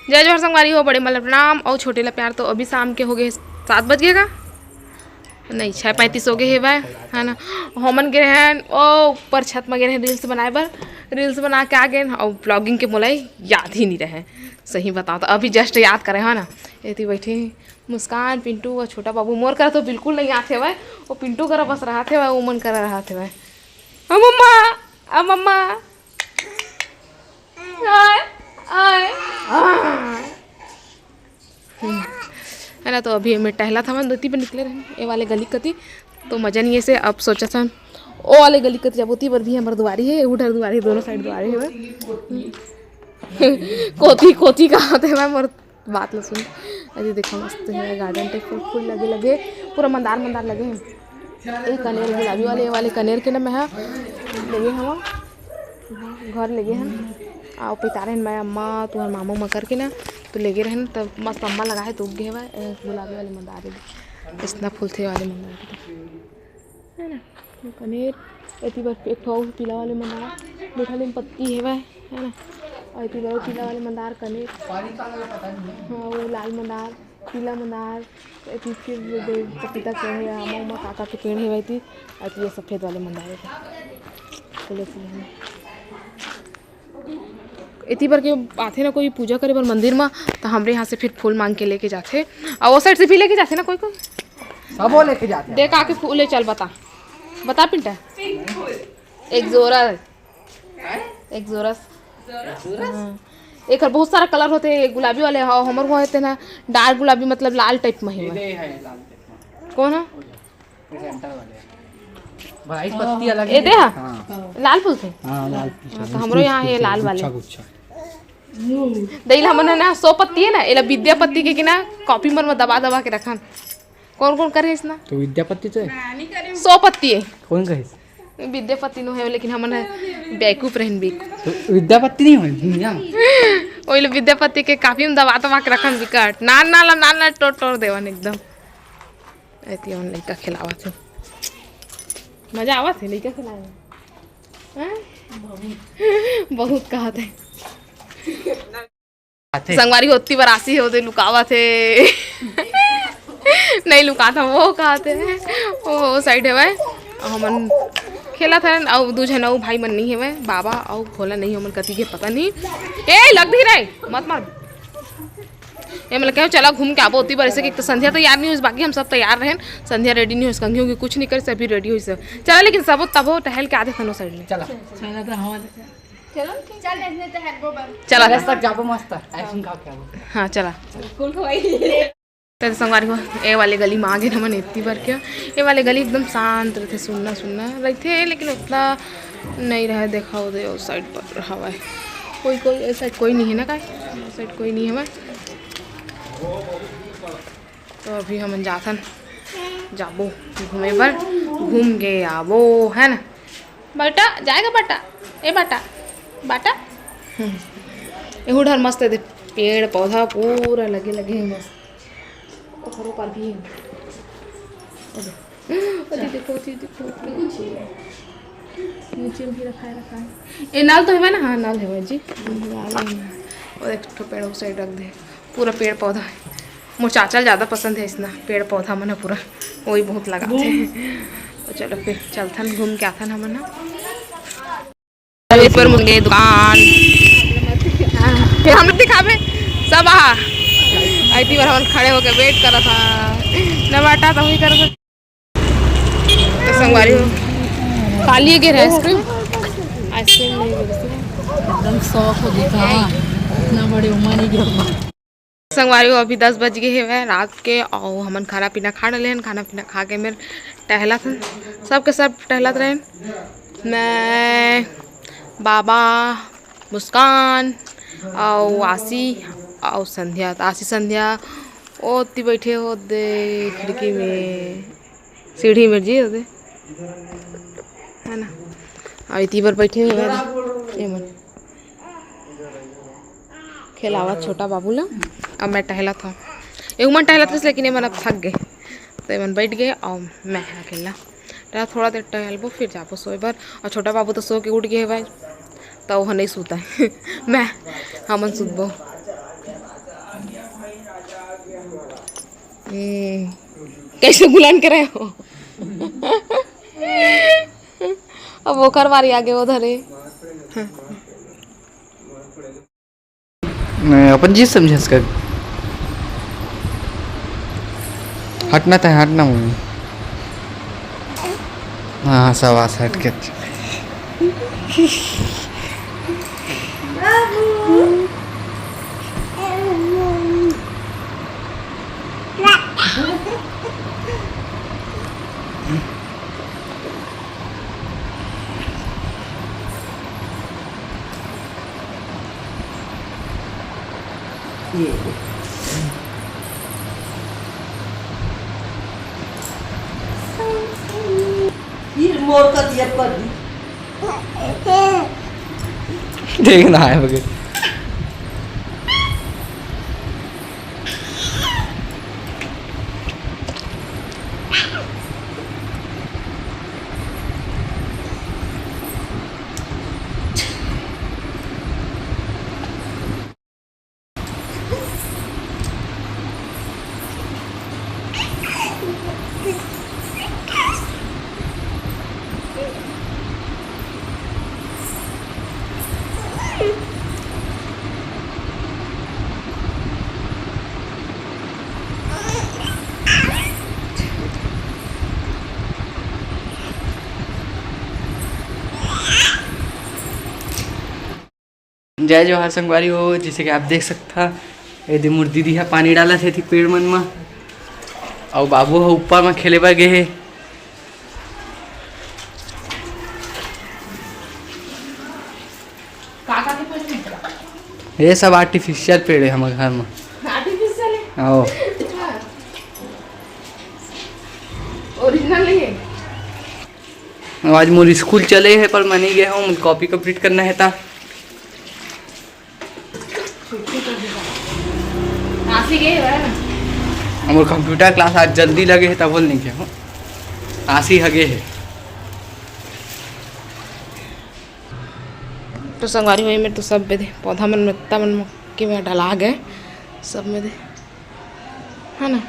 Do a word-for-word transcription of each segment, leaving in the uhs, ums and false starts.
जय जोहार संगवारी हो, बड़े मन ला प्रणाम अउ छोटे ला प्यार। तो अभी शाम के हो गए सात बज गए का, नहीं, छः पैंतीस हो गए हेवय, है ना। हमन गे रहन ओ ऊपर छत में गे रहन reels बनाए बर। Reels बना के आ गए अउ vlogging के मोला याद ही नहीं रहे, सही बताओ तो। अभी just याद करे, है ना। एती बैठे मुस्कान, पिंटू अउ छोटा बाबू। मोर करा तो बिल्कुल नहीं आत हेवय, वो पिंटू करा बस रहत हेवय, वो मन करा रहत हेवय। आ मम्मा, आ मम्मा। आय, आय, आय। हम्म। है ना, तो अभी मैं टहलत हवन, दोती पर निकले रहन, ए वाले गली कती, तो मजा नहीं ऐसे। अब सोचत हन, ओ वाले गली कती जाबो, ओती बर भी हमर दुआरी है, उधर दुआरी, दोनों side दुआरी है। कोती, कोती का होते हैं मोर बात ल सुन। अरे देखो, मस्त है garden type, फूल, फूल लगे, लगे, पूरा मंदार, मंदार लगे हैं। ए कनेर गुलाबी वाले, वाले कनेर के ना मैं हा लेगे हवा, घर लेगे हन। आओ पितारे मैं अम्मा, तुहर मामू मा करके ना, तो लेगे रहन, तब मस्त अम्मा लगा है, तो उग गए हवा। ए, गुलाबी वाले मंदार है, इतना फूल थे वाले मंदार के। है ना, ये पनीर, एती बर एक ठो अउ पीला वाले मंदार, मीठा नीम पत्ती हेवय, है ना, अउ एती बर पीला वाले मंदार कने, हाँ, वो लाल मंदार, पीला मंदार, एती फिर वो दे पपीता के पेड़ हे, आमा उमा काका के पेड़ हेवय एती, अउ ये सफेद वाले मंदार हे, फूले फूले हे। एती बर के आथे ना कोई पूजा करे बर मंदिर म, त हमरे यहाँ से फिर फूल मांग के लेके जाथे, अउ वो side से भी लेके जाथे ना कोई कोई। सबो लेके जाथे। देख आके फूल ले चल, बता, बता पिंटा। एक जोरा, एक जोरा। हाँ। एकर बहुत सारा colour होथे, गुलाबी वाले ह, हमर वो होथे ना dark गुलाबी, मतलब लाल type म हे। ये दे है लाल type म। कौन है? Presenter वाले। भाई, पत्ती अलग ए, है। दे हा? हाँ। लाल फूल थे? हाँ, लाल फूल हाँ, थे। तो हमरो यहाँ ये लाल वाले। गुच्छा, गुच्छा। दे ला हमन ना सौ पत्ती है ना, एला विद्यापति के, के ना copy मन में दबा, दबा के रखन। कौन, कौन करे इसना? तो विद्यापति तो है। सौ पत्ती है। कौन कहे? विद्यापति नो है, लेकिन हमन है बेवकूफ रहन, बेवकूफ। तो विद्यापति नहीं होय, भूमिया। ओइले विद्यापति के copy में दबा, दबा के रखन बिकट। नान, नान, नान, नान, टोर, टोर देवन एकदम। एती हमन लइका खेलावत हे। मजा आवत हे लइका खेलाए में? हैं? बहुत। बहुत कहत हे। आथे। संगवारी हो, ओती बर आसी हे, ओदे लुकावत हे। नहीं लुकात हे, वो कहत हे। वो, वो side हेवय। हमन खेलत हन, अउ दू झन अउ भाई मन नहीं हेवय, बाबा अउ भोला नहीं, हमन कती के पता नहीं। ए, लग भी रहे, मत मार। ए, मतलब, कहो, चला घूम के आबो ओती बर, ऐसे कि एक तो संध्या तैयार नहीं होइस, बाकी हम सब तैयार रहन। संध्या ready नहीं होइस, कंघी उंघी कुछ नहीं करिस, अभी ready होइस। चला, लेकिन सबो तबो टहल के आधे खनो side में। चला। चला तो हमारे चलो, ठीक। चल, इसने तो हेड गोबर। चला। Terrace तक जाबो मस्त, ice cream खा के आबो। हाँ, चला। बिल्कुल खवाई। तो संगवारी हो, ए वाले गली में आ गए हमन एती बर के। ए वाले गली एकदम शांत रहथे, सुन्ना, सुन्ना रहथे, लेकिन उतना नहीं रहे। देखा, वो दे, उस side पर हवा है। कोई, कोई, इस side कोई नहीं है ना, काय? उस side कोई नहीं है। तो अभी हमन जाथन, जाबो घूमे बर, घूम के आबो, है ना? बाटा, जाएगा बाटा, ए बाटा, बाटा। हम्म। एहू डहर मस्त दे पेड़ पौधा पूरा लगे, लगे हे मस्त। ओकरो पर भी हे। ओ दे। ओ दे, देखो, ओ दे, देखो, देखो। नीचे में भी रखा है, रखा है। ए, नाल तो हेवय ना? हाँ, नाल हेवय जी। नाल हेवय। और एक ठो पेड़ उस side रख दे। पूरा पेड़ पौधा हे। मोर चाचा ल ज्यादा पसंद हे अइसना पेड़ पौधा मन ह पूरा, वही बहुत लगाथे। तो चलो फिर चलथन, घूम के आथन हमन ह। अरे पर मुंगे दुकान। फिर हम लोग दिखाबे सब आहा। अइती बर हमन खड़े होके wait करत हा। न बाटा तो वही करत हा। तो संगवारी हो, खा लिए गे रहे ice cream। Ice cream नहीं गिरे। एकदम शौक हो गया था। इतना बड़े उम्र नहीं गिरा। संगवारी हो, अभी दस बज गए हेवय रात के, अउ हमन खाना पीना खा डले हन। खाना पीना खा के मेर टहलत हन, सबके सब टहलत रहेन। मैं, बाबा, मुस्कान, अउ आशी, अउ संध्या। त आशी, संध्या ओती बैठे हो दे खिड़की में। सीढ़ी में जी होदे, है ना? अउ इती बर बैठे हुए हैं ये मन खेलावत छोटा बाबू ला। अब मैं टहलत हूँ, ये मन टहलत रहिस, लेकिन ये मन अब थक गए, तो ये मन बैठ गए अउ मैं अकेला टहला। थोड़ा देर टहलबो, फिर जाबो सोए बर। अउ छोटा बाबू तो सो के उठ गए भाई, तो वो नहीं सूता है। मैं, हमन सुतबो। ए, कैसे गुलान करे हो? अब ओकर बारी आगे वो धरे। नहीं, अपन जी समझस कर। हटना था, हटना मुझे। हाँ, हाँ, शाबाश, हट के। ये। फिर मोर का दिया पर। देखना है मुझे। जय जोहार संगवारी हो, जैसे कि आप देख सकता, ये दे मोर दीदी ह पानी डालत हे एती पेड़ मन म, अउ बाबू ह ऊपर म खेले बर गे हे। का का के पेड़ हे? ये सब artificial पेड़ हे हमर घर म। Artificial हे? आओ। अच्छा। Original नहीं है? आज मोर स्कूल चले हे, पर मैं नहीं गया हूँ, मुझे copy complete करना है था। छुट्टी कर देगा। आशी गए है ना? हमर computer class आज जल्दी लगे हे, तब बोल नहीं गया हूँ। आशी हगे हे। तो संगवारी हो, ये मेर तो सब में दे पौधा मन, मत्ता मन के में डला गए, सब में दे, है ना।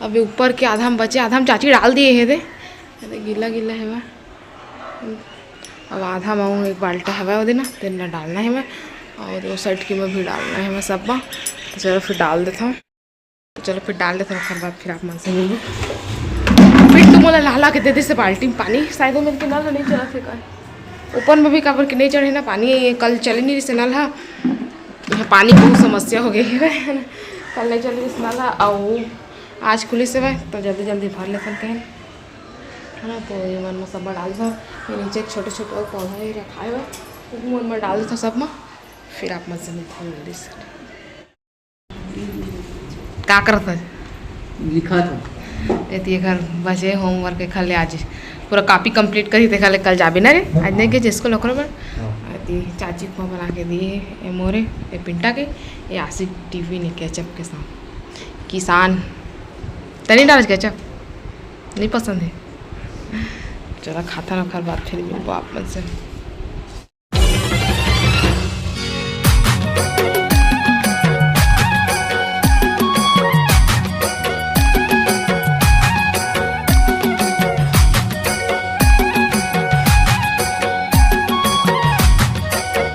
अभी ऊपर के आधा में बचे, आधा में चाची डाल दिए हे दे, ये दे गीला गीला हेवय। अब आधा में एक बाल्टा हेवय, वो दे ना, तेन ला डालना हेवय, और वो side के में भी डालना हेवय सब में। तो चलो फिर डाल देता हूँ। तो चलो फिर डाल देथन, ओकर बाद फिर आप मन से मिलबो। फिर तो मोला लाला के दे दे से बाल्टी में पानी, शायद ओमेर के नल ह नहीं चलत हे का, ऊपर में भी काबर के नहीं चढ़े ना पानी, ये कल चले नहीं रहिस नल ह, यहाँ पानी बहुत समस्या हो गई है ना, कल नहीं चले रहिस नल ह, अउ आज खुलिस हवय तो जल्दी जल्दी भर लेथन कहेन, है ना। तो ये मन में सब में डाल दो, ये नीचे एक छोटे छोटे और पौधा ही रखा है, वो मन में डाल देथन सब में, फिर आप मन से मिलथन जल्दी से। का करत हस? लिखत हूँ। एती एकर बचे homework, एखर ले आज पूरा copy complete करी, तेखर ले कल जाबे ना रे, आज नहीं के स्कूल ओकरे बर। हाँ। एती चाची को बना के दिए, ये मोरे, ये पिंटा के, ये आशिक टीवी ने ketchup के साथ। किसान, तनी डाल ketchup, नहीं पसंद है। चला खाता ना, ओखर बाद फिर मिलबो आप मन से।